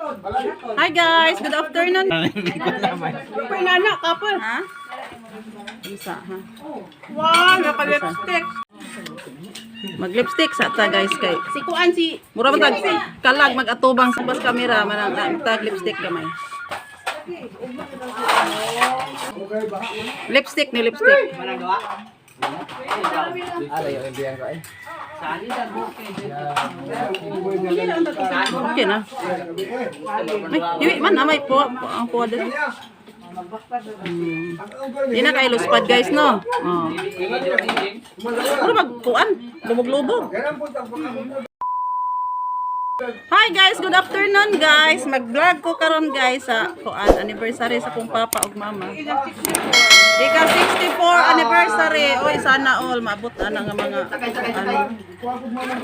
Hi guys, good afternoon. Pinana kapal. Ha? Isa ha. Wow, naka-lipstick. Mag-lipstick sa ta guys kay. Si Kuan si Mura man tag kalag mag-atubang sa bas camera man ang tag lipstick gamay. Lipstick ni lipstick. Okay na. Ay, hiwi man amay po ang po dito. Di na kay luspad guys no. Oh. Mura magkuan, lubog-lubog. Hi guys, good afternoon guys. Mag-vlog ko karon guys sa kuan anniversary sa kong papa ug mama. Ika 64 anniversary. Oy, sana all maabot ana nga mga ano.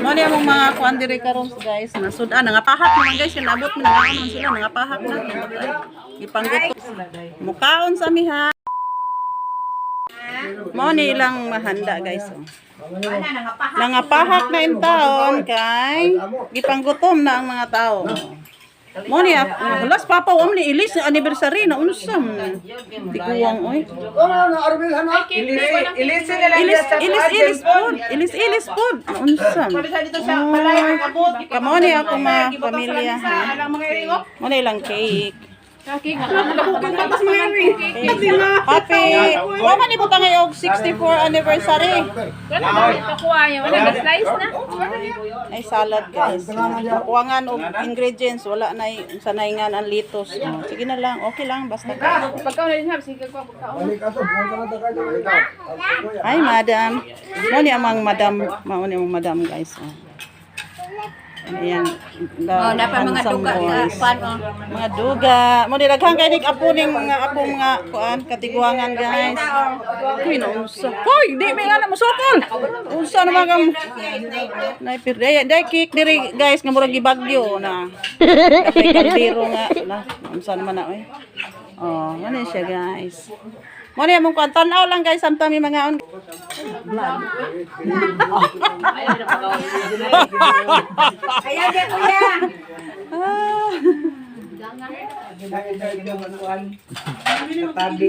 Mo ni among mga kuan diri karon guys. Nasud-an nga pahak naman guys, yun abot man nga sila nga pahak na. Gipangguto. Mukaon sa miha. Mo ni ilang mahanda guys. Oh. Nangapahak na in taon kay gipanggutom na ang mga tao. Mo ni hulas papa wa ni ilis na anniversary na unsam. Tiguang oy. Ilis na lang Ilis ilis ilis pod. Ilis ilis pod. Unsam. dito sa balay ang abot. Kamo ni ako mga pamilya ha. Alang mga iringo. Mo ni ilang cake. Bukang patas mga iring. Happy. Wa man ibutang og 64 anniversary. Ay salad guys. Kuwangan og ingredients wala na sanayngan ang litos. Oh, sige na lang, okay lang basta. Ay madam. Mo ni amang madam, mao ni amang madam guys. Oh. Ayan. The Oh, dapat mga handsome duga boys. ka pan oh. Mga duga. Mo ni daghan kay nig apo ning mga apo mga kuan katiguangan guys. Kuy na unsa. Hoy, di may alam mo sokol. Unsa naman kang Nay day day cake diri guys nga murag gibagyo na. Kay kaldero nga na unsa naman na oy. Oh, ano siya guys. Mo ni among kuan tan-aw lang guys samtang may mga on. Ayaw di kuya. Ah. Tabi.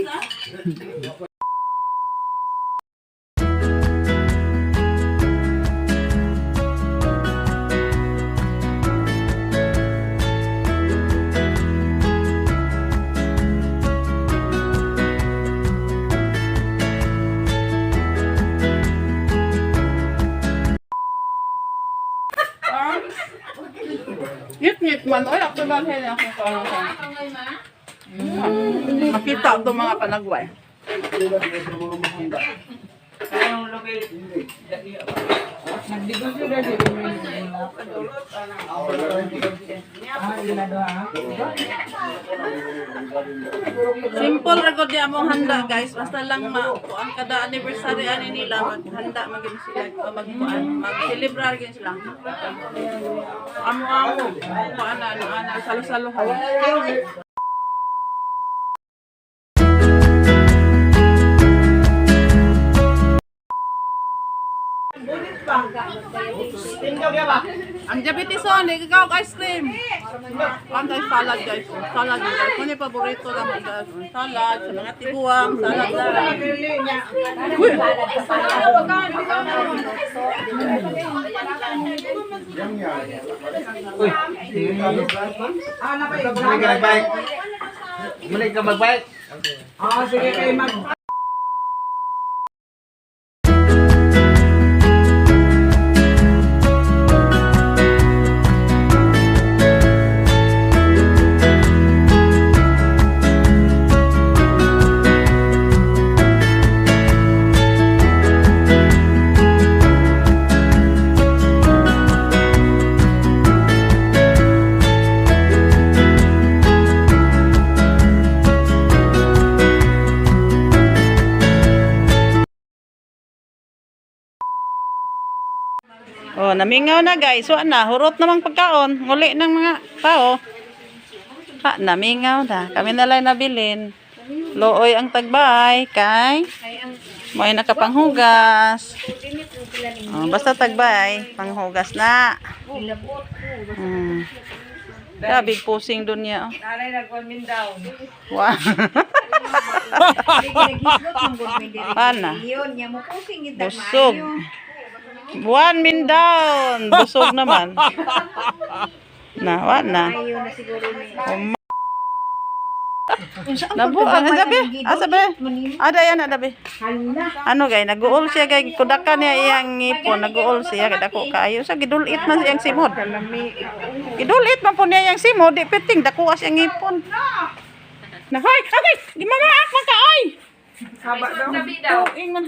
Ngit-ngit man oy, ako ba hela ako ka. Makita to mga panagway. Simple ra gud di among handa guys. Basta lang ma kuan kada anniversary ani nila maghanda magin sila o magkuan mag-celebrar gid sila. Amo amo kuan na ano ana salo-salo. Ang diabetes on, ikaw ice cream. Ang guys, salad guys. Salad guys. Ano yung paborito naman guys? Salad sa mga tiguang, salad lang. Uy! Muli ka nagbike. Muli ka magbike. Ah, sige kayo mag... Oh, namingaw na guys. Wa na, hurot namang pagkaon. Nguli ng mga tao. Ha, namingaw na. Kami na lang nabilin. Looy ang tagbay kay mo'y nakapanghugas. Oh, basta tagbay, panghugas na. Grabe posing doon niya. Oh. Nanay nag-1 min down. Wow. Naghislot mong good may diri. Ana. Yun, nya mo kusing gid Busog. 1 min down. Busog naman. Na, wa na. Ayo na siguro ni. Nabuang asa be? Asa be? Ada yan, ada be. Hala. Ano gay, naguol siya gay, kudakan niya iyang ngipon, naguol siya kay dako kaayo sa gidulit man siyang simod. Gidulit man po niya iyang simod, di piting dako siyang ngipon. Na hoy, agay, di mama ak man ka oy. Haba daw. Sabi daw. Tuing man.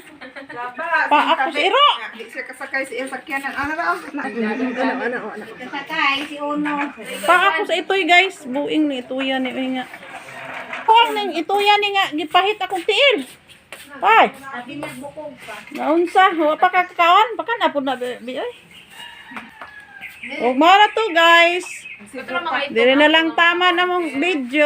Pa ako sa iro. Di siya kasakay sa iyang sakyanan. Ano raw? Kasakay si Ono. Pa ako sa itoy guys, buing ni ituya ni oy nga. Kuang ning ituya ni nga gipahit akong tiil. Ay, Abi nagbukog pa. naunsa, wa pa kakakaon, baka na pud na bi oy. Og mao na to guys. Dili na lang tama na mong video.